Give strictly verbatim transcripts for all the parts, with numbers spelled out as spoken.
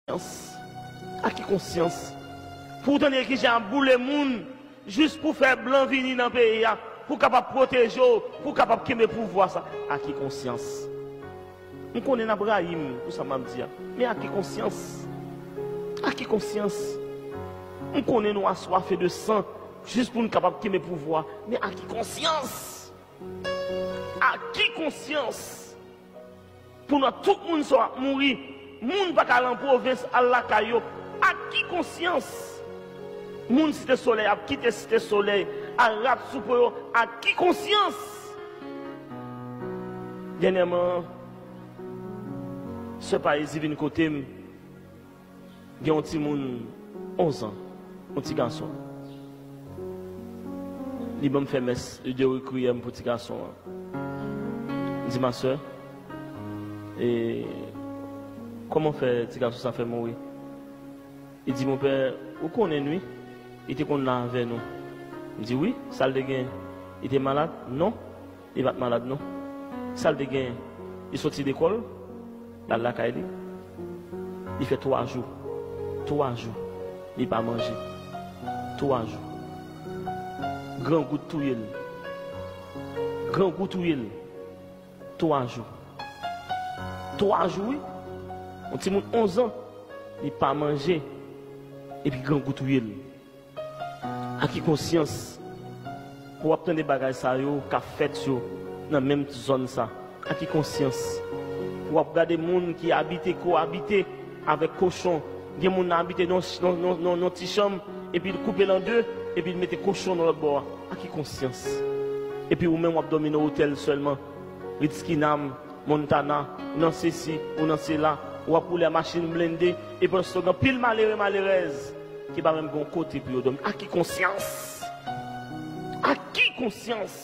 konsyans? Ak ki konsyans? Pou w tande ki jan ap boule moun, jis pou fè blan vini nan peyi a, pou kapab pwoteje w, pou kapab kenbe pouvwa sa. Ak ki konsyans? M konnen n ap rayi m pou sa m ap di a, men ak ki konsyans? Ak ki konsyans? M konnen nou aswafe de san, jis pou n kapab kenbe pouvwa, men ak ki konsyans? Ak ki konsyans? Pou nou tout moun sa w ap mouri, moun pa ka al an pwovens, al lakay yo. Ak ki konsyans? Moun Site Solèy ap kite Site Solèy, al rat sou po yo. Ak ki konsyans? Dènyèman, sè Payizi vin kote m, gen yon timoun onz an, yon ti gason. Li ban m fè mès de rekwiyèm pou ti gason an. M di, ma sè, e kòman fè ti gason sa fè mouri? Li di, mon pè, ou konnen n wi, li te konn la avè nou. M di, wi, sa l te gen? Li te malad? Non, li pa t malad non. Sa l te gen? Li soti lekòl, l al lakay li. Li fè twa jou. Twa jou. Li pa manje. Twa jou. Grangou t touye l. Grangou touye l. Twa jou. Twa jou, wi. Yon timoun onz an, li pa manje. Epi grangou touye l. Ak ki konsyans pou w ap tande bagay sa yo k ap fèt yo nan menm zòn sa? Ak ki konsyans pou w ap gade moun ki abite, ko abite avèk kochon? Gen moun nan abite nan, nan, nan, nan, nan ti chanm, epi l koupe l an de, epi l mete kochon nan lòt bò a. Ak ki konsyans? Epi ou menm w ap dòmi nan otèl sèlman, Ritz Kinam, Montana, ou nan sesi, ou nan sela, w ap woule a machin blende, e pandan se tan gen anpil malere, malerèz ki pa menm gen yon kote pou yo dòmi. Ak ki konsyans? Ak ki konsyans?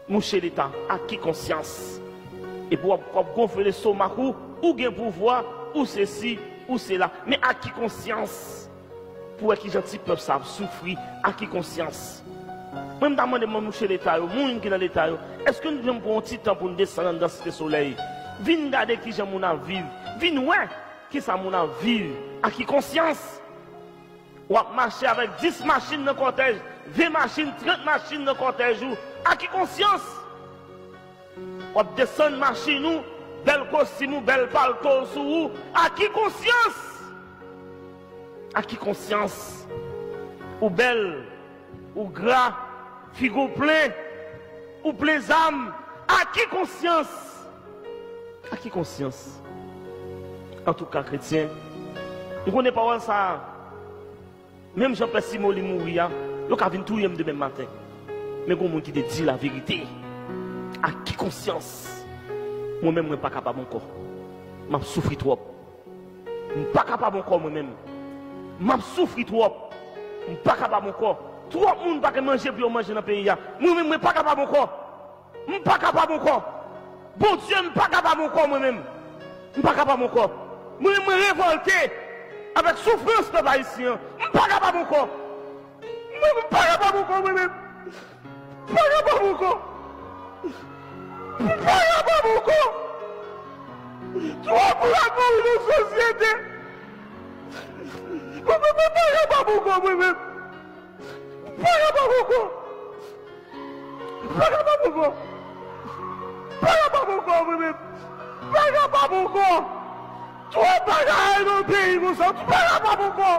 Mouche Leta, ak ki konsyans? Epi w ap, w ap gonfle lestomak ou, ou gen pouvwa, ou sesi, ou sela. Men ak ki konsyans? Pou wè kijan ti pèp sa ap soufri, ak ki konsyans? Mwen, m ta mande mwen, mouche Leta yo, moun ki nan Leta yo, èske nou janm pran yon ti tan pou n desann anndan Site Solèy? Vin gade kijan moun ap viv. Vin wè kisa moun ap viv. Ak ki konsyans? W ap mache avèk dis machin nan kòtèj, ven machin, trant machin nan kòtèj ou. Ak ki konsyans? W ap desann machin ou, bèl kostim ou, bèl palto w sou ou. Ak ki konsyans? Ak ki konsyans? Ou bèl, ou gra, figi w plen, ou plen zam. Ak ki konsyans? Ak ki konsyans? Antouka, kretyen, m konnen pawòl sa a, menm jan Pè Simon li mouri a, yo ka vin touye m demen maten. Men gen moun ki te di laverite. Ak ki konsyans? Mwen menm, mwen pa kapab ankò. M ap soufri twòp. M pa kapab ankò, mwen menm. M ap soufri twòp. M pa kapab ankò. Twòp moun pa gen manje pou yo manje nan peyi a. Mwen menm, mwen pa kapab ankò. M pa kapab ankò. Bondye, m pa kapab ankò, mwen menm. M pa kapab ankò. Mwen menm, mwen revòlte avèk soufrans pèp ayisyen an. M pa kapab ankò. Mwen, m pa kapab ankò, mwen menm. M pa kapab ankò. M pa kapab ankò. Twòp moun ap mouri nan sosyete. Mwen, mwen, mwen pa kapab ankò, mwen menm. M pa kapab ankò. M pa kapab ankò. M pa kapab ankò, mwen menm. M pa kapab ankò. Twòp bagay nan peyi konsa. M pa kapab ankò.